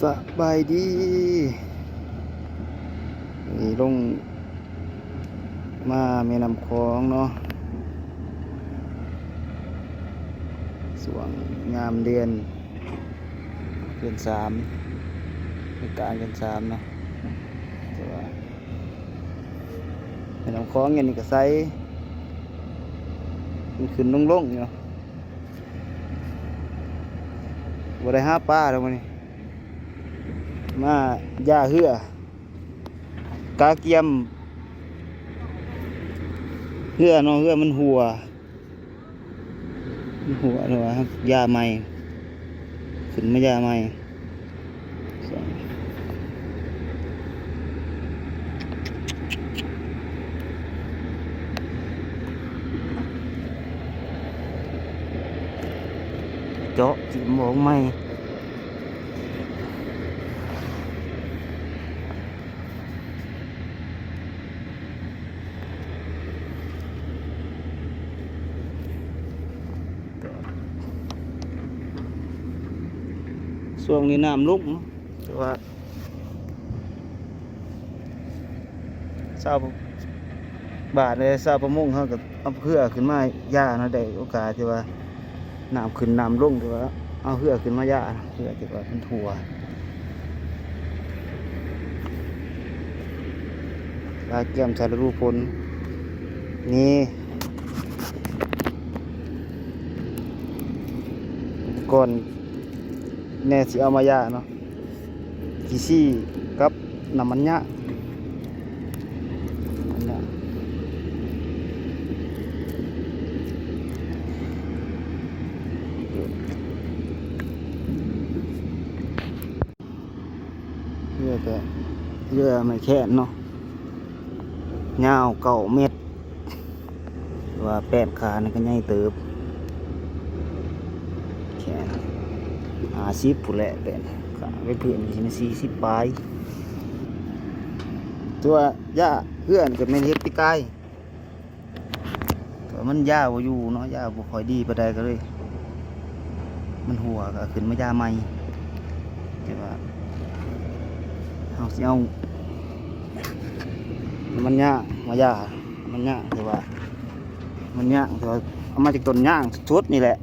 ສະບາຍດີ ນີ້ລົງມາແມ່ນ້ຳຂອງເນາະ ຊ່ວງຍາມເດືອນ ເດືອນສາມ ໃນກາງເດືອນສາມເນາະ ແຕ່ວ່າແມ່ນ້ຳຂອງອັນນີ້ກໍໃສ ມັນຂຶ້ນລົງໆຢູ່. ບໍ່ໄດ້ຫາປາດອກມື້ນີ້ ມາຢາເຮືອ ກະກຽມເຮືອເນາະ ເຮືອມັນຮົ່ວ ມັນຮົ່ວ ແລ້ວວ່າຢາໃໝ່ ຂຶ້ນມາຢາໃໝ່. ເຈາະຖິ້ມອອກໃໝ່ ຊ່ວງນີ້ນ້ຳລົງ ແຕ່ວ່າຊາວບ້ານ ຊາວປະມົງເຮົາກໍເອົາເຮືອຂຶ້ນມາຢາເນາະ ໄດ້ໂອກາດທີ່ວ່ານ້ຳຂຶ້ນນ້ຳລົງ ທີ່ວ່າເອົາເຮືອຂຶ້ນມາຢາ ເຮືອທີ່ວ່າມັນຮົ່ວ ກະກຽມໃສ່ລະດູຝົນ ນີ້ ກ່ອນແນ່ຊິເອົາມາຢາເນາະ ຂີ້ຊີ້ກັບນ້ຳມັນຫຍ້າ ນ້ຳມັນຫຍ້າ. ເຮືອກະເຮືອໄມ້ແຄນເນາະ ຍາວເກົ້າແມັດ ແຕ່ວ່າແປ້ນຂານີ້ກໍໃຫຍ່ເຕີບ ແຂນຫ້າສິບພຸ້ນແຫຼະ ແປ້ນຂາໄວ້ພື້ນນີ້ສີ່ສິບປາຍ ແຕ່ວ່າຢາເຮືອນກໍແມ່ນເຮັດປີກາຍ ແຕ່ວ່າມັນຢາບໍ່ຢູ່ເນາະ ຢາບໍ່ຄ່ອຍດີປານໃດ ກໍເລີຍ ມັນຮົ່ວກໍເອົາຂຶ້ນມາຢາໃໝ່ ແຕ່ວ່າເຮົາຊິເອົານ້ຳມັນຫຍ້າມາຢາ ນ້ຳມັນຫຍ້າ ແຕ່ວ່ານ້ຳມັນຫຍ້າ ແຕ່ວ່າເອົາມາຈາກຕົ້ນຫຍ້າສົດໆນີ້ແຫຼະ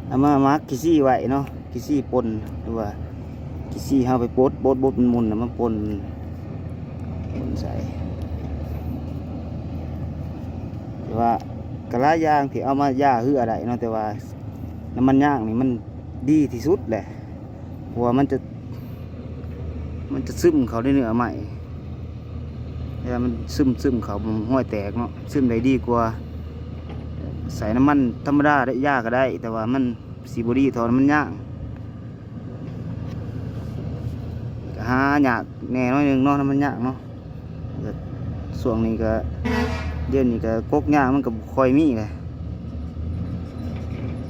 ເອົາມາໝັກຂີ້ຊີ້ໄວ້ເນາະ ຂີ້ຊີ້ປົ່ນ ຫຼືວ່າຂີ້ຊີ້ເຮົາໄປບົດ ບົດ ບົດໝຸ່ນໆ ແລ້ວມາປົ່ນ ປົ່ນໃສ່ ແຕ່ວ່າກໍຫຼາຍຢ່າງທີ່ເອົາມາຢາເຮືອໄດ້ເນາະ ແຕ່ວ່ານ້ຳມັນຫຍ້ານີ້ມັນດີທີ່ສຸດແຫຼະ ເພາະວ່າມັນຈະ ມັນຈະຊຶມເຂົ້າໃນເນື້ອໄມ້ ເວລາມັນຊຶມ ຊຶມເຂົ້າຮອຍແຕກເນາະ ຊຶມໄດ້ດີກວ່າ ໃສ່ນ້ຳມັນທຳມະດາຢາກໍໄດ້ ແຕ່ວ່າມັນຊິບໍ່ດີເທົ່ານ້ຳມັນຫຍ້າ ກໍຫາຍາກແດ່ໜ້ອຍໜຶ່ງເນາະ ນ້ຳມັນຫຍ້າເນາະ ຊ່ວງນີ້ກໍ ດຽວນີ້ກໍກົກຫຍ້າມັນກໍບໍ່ຄ່ອຍມີແຫຼະ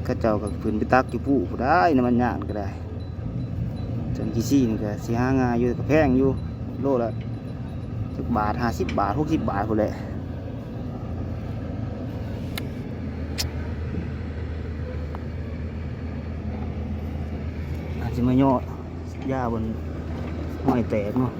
ເຂົາເຈົ້າກໍຂຶ້ນໄປຕັກຢູ່ພູ້ພຸ້ນໄດ໋ ນ້ຳມັນຫຍ້າກໍໄດ້ ສ່ວນຂີ້ຊີ້ນີ້ກໍຊິຫາງ່າຍຢູ່ ກໍແພງຢູ່ ໂລລະຈັກບາດ ຫ້າສິບບາດ ຫົກສິບບາດພຸ້ນແຫຼະ ອາດຊິມາຍໍ້ຢາບ່ອນຮອຍແຕກເນາະ.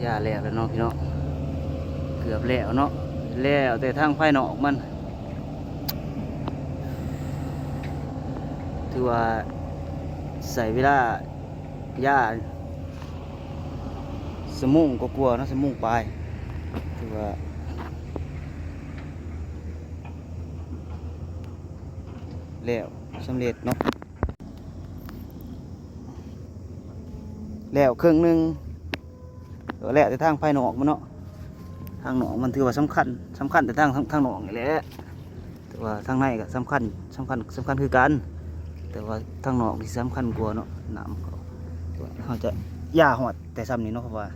ຢ່າແລ້ວແຫຼະເນາະພີ່ນ້ອງ ເກືອບແລ້ວເນາະ ແລ້ວແຕ່ທາງພາຍນອກມັນ ຖືວ່າໃຊ້ເວລາ ຢ່າ ຊົ່ວໂມງກວ່າໆເນາະ ຊົ່ວໂມງປາຍ ຖືວ່າແລ້ວສຳເລັດເນາະ ແລ້ວເຄິ່ງໜຶ່ງ ກໍແລ້ວແຕ່ທາງພາຍນອກມັນເນາະ ທາງນອກມັນຖືວ່າສຳຄັນ ສຳຄັນແຕ່ທາງ ທາງ ທາງນອກນີ້ແຫຼະ ແຕ່ວ່າທາງໃນກໍສຳຄັນ ສຳຄັນ ສຳຄັນຄືກັນ ແຕ່ວ່າທາງນອກນີ້ສຳຄັນກວ່າເນາະ ນ້ຳເຂົາ ເຮົາຈະຢ່າຮອດແຕ່ຊ່ຳນີ້ເນາະ ເພາະວ່າ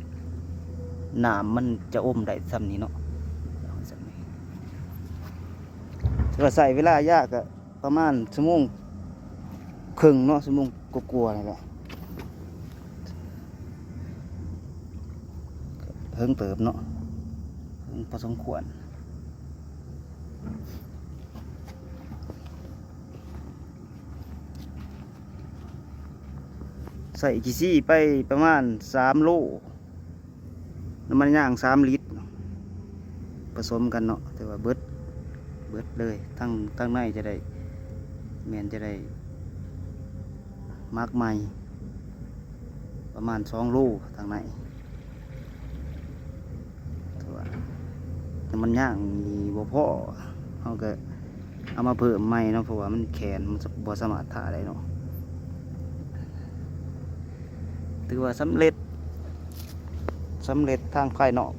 ນ້ຳມັນຈະອົມໄດ້ຊ່ຳນີ້ເນາະ ຖືວ່າໃຊ້ເວລາຢ່າກໍປະມານຊົ່ວໂມງເຄິ່ງເນາະ ຊົ່ວໂມງກວ່າໆນີ້ແຫຼະ ເຖິງເຕີບເນາະ ເຖິງພໍສົມຄວນ ໃສ່ຂີ້ຊີ້ໄປປະມານສາມໂລ ນ້ຳມັນຍາງສາມລິດ ປະສົມກັນເນາະ ແຕ່ວ່າເບິດ ເບິດເລີຍ ທັງ ທັງໃນຈະໄດ້ ແມ່ນຈະໄດ້ໝັກໃໝ່ ປະມານສອງໂລ ທັງໃນ ແຕ່ວ່າ ນ້ຳມັນຍາງນີ້ບໍ່ພໍ ເຮົາກໍ ເອົາມາເພີ່ມໃໝ່ເນາະ ເພາະວ່າມັນແຂນ ມັນ ບໍ່ສາມາດຖ້າໄດ້ເນາະ ຖືວ່າສຳເລັດ ສຳເລັດທາງພາຍນອກ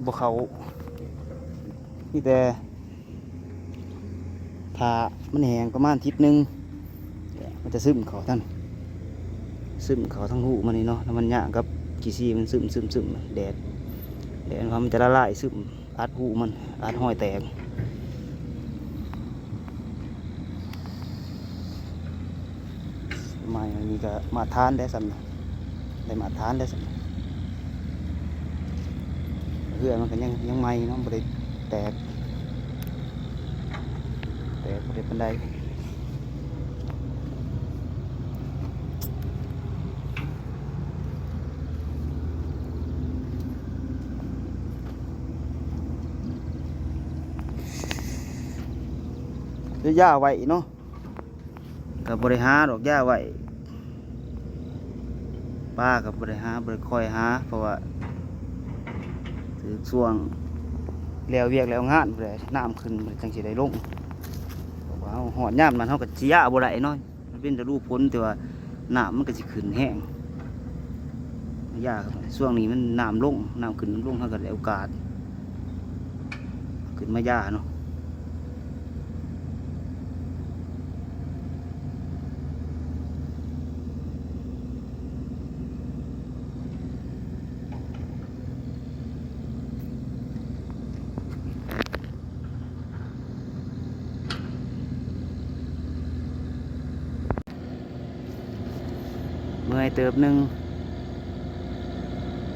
ບໍ່ເຂົ້າ ມີແຕ່ຖ້າມັນແຫ້ງປະມານທິດໜຶ່ງ ມັນຈະຊຶມເຂົ້າທັງ ຊຶມເຂົ້າທັງຮູມັນນີ້ເນາະ ນ້ຳມັນຍາງກັບຂີ້ຊີ້ມັນຊຶມ ຊຶມ ຊຶມ ແດດ ແດດມັນຈະລະລາຍຊຶມ ອັດຮູມັນ ອັດຮອຍແຕກ ໄມ້ອັນນີ້ກໍມາດຖານໄດ້ຊ່ຳນີ້ ໄດ້ມາດຖານໄດ້ຊ່ຳນີ້ ເຮືອມັນກໍຍັງ ຍັງໃໝ່ເນາະ ບໍ່ໄດ້ແຕກ ແຕກບໍ່ໄດ້ປານໃດ. ໄດ້ຢ່າໄວ້ເນາະ ກໍບໍ່ໄດ້ຫາດອກ ຢ່າໄວ້ ປາກໍບໍ່ໄດ້ຫາ ບໍ່ໄດ້ຄ່ອຍຫາ ເພາະວ່າຖືກຊ່ວງແລ້ວວຽກແລ້ວງານພຸ້ນແຫຼະ ນ້ຳຂຶ້ນພຸ້ນແຫຼະ ຈັ່ງຊິໄດ້ລົງ ເພາະວ່າເຮົາຮອດຍາມນັ້ນ ເຮົາກໍຊິຢ່າບໍ່ໄດ້ເນາະ ມັນເປັນລະດູຝົນ ແຕ່ວ່ານ້ຳມັນກໍຊິຂຶ້ນແຮງ ຢ່າ ຊ່ວງນີ້ມັນນ້ຳລົງ ນ້ຳຂຶ້ນນ້ຳລົງ ເຮົາກໍໄດ້ໂອກາດ ຂຶ້ນມາຢາເນາະ ເມື່ອຍເຕີບໜຶ່ງ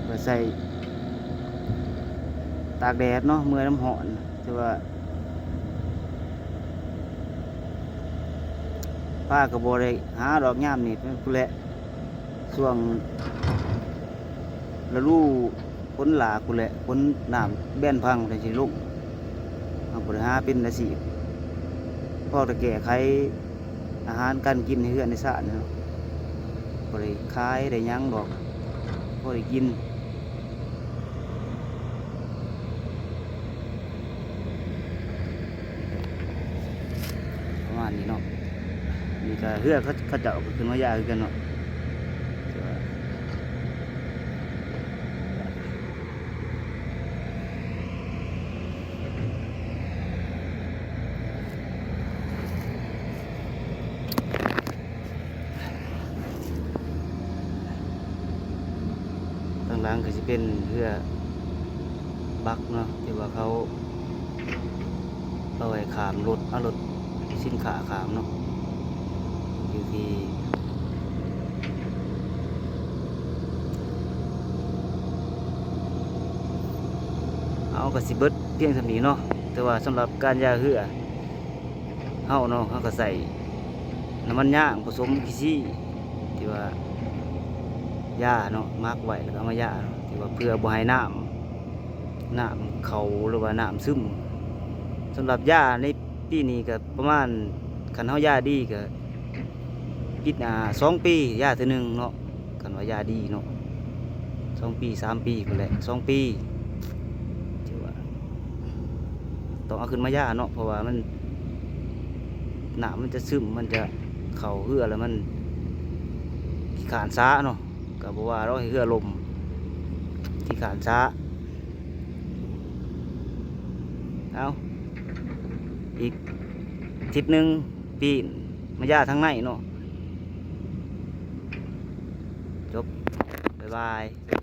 ກໍໃສ່ຕາກແດດເນາະ ເມື່ອຍນຳຮ້ອນ ແຕ່ວ່າປາກໍບໍ່ໄດ້ຫາດອກຍາມນີ້ ພຸ້ນແຫຼະ ຊ່ວງລະດູຝົນຫຼາກພຸ້ນແຫຼະ ຝົນນ້ຳແບນພັງຈັ່ງຊິລົງ ເຮົາບໍ່ໄດ້ຫາເປັນອາຊີບ ພໍແຕ່ແກ້ໄຂ ອາຫານການກິນໃນເຮືອນໃນຊານເນາະ ບໍ່ໄດ້ຂາຍໄດ້ຫຍັງດອກ ພໍໄດ້ກິນ ປະມານນີ້ເນາະ ນີ້ກໍເຮືອເຂົາ ເຂົາເຈົ້າກໍຂຶ້ນມາຢາຄືກັນເນາະ. ທາງຫຼັງກໍຊິເປັນເຮືອບັກເນາະ ທີ່ວ່າເຂົາເອົາໄວ້ຂ້າມລົດ ເອົາລົດສິນຄ້າຂ້າມເນາະ ຢູ່ທີ່ ເຮົາກໍຊິເບິດພຽງສ່ຳນີ້ເນາະ ແຕ່ວ່າສຳລັບການຢາເຮືອ ເຮົາເນາະ ເຮົາກໍໃຊ້ນ້ຳມັນຍາງປະສົມຂີ້ຊີ້ ທີ່ວ່າ ຢາເນາະ ໝັກໄວ້ແລ້ວກໍເອົາມາຢາ ທີ່ວ່າເພື່ອບໍ່ໃຫ້ນ້ຳ ນ້ຳເຂົ້າ ຫຼືວ່ານ້ຳຊຶມ. ສຳລັບຢາໃນປີນີ້ກໍປະມານ ຄັນເຮົາຢາດີກໍປິດ ອ່າ ສອງປີຢາເທື່ອໜຶ່ງເນາະ. ຄັນວ່າຢາດີເນາະ ສອງປີ ສາມປີພຸ້ນແຫຼະ ສອງປີ ຖືວ່າຕ້ອງເອົາຂຶ້ນມາຢາເນາະ ເພາະວ່າມັນ ນ້ຳມັນຈະຊຶມ ມັນຈະເຂົ້າເຮືອ ແລ້ວມັນຂີ້ຄ້ານສາເນາະ. ກໍບໍ່ວ່າດອກ ໃຫ້ເຮືອລົ້ມ ຂີ້ຄ້ານສາ. ເອົາ ອີກທິດໜຶ່ງ ປີນມາຢາທາງໃນເນາະ. ຈົບ ບາຍບາຍ.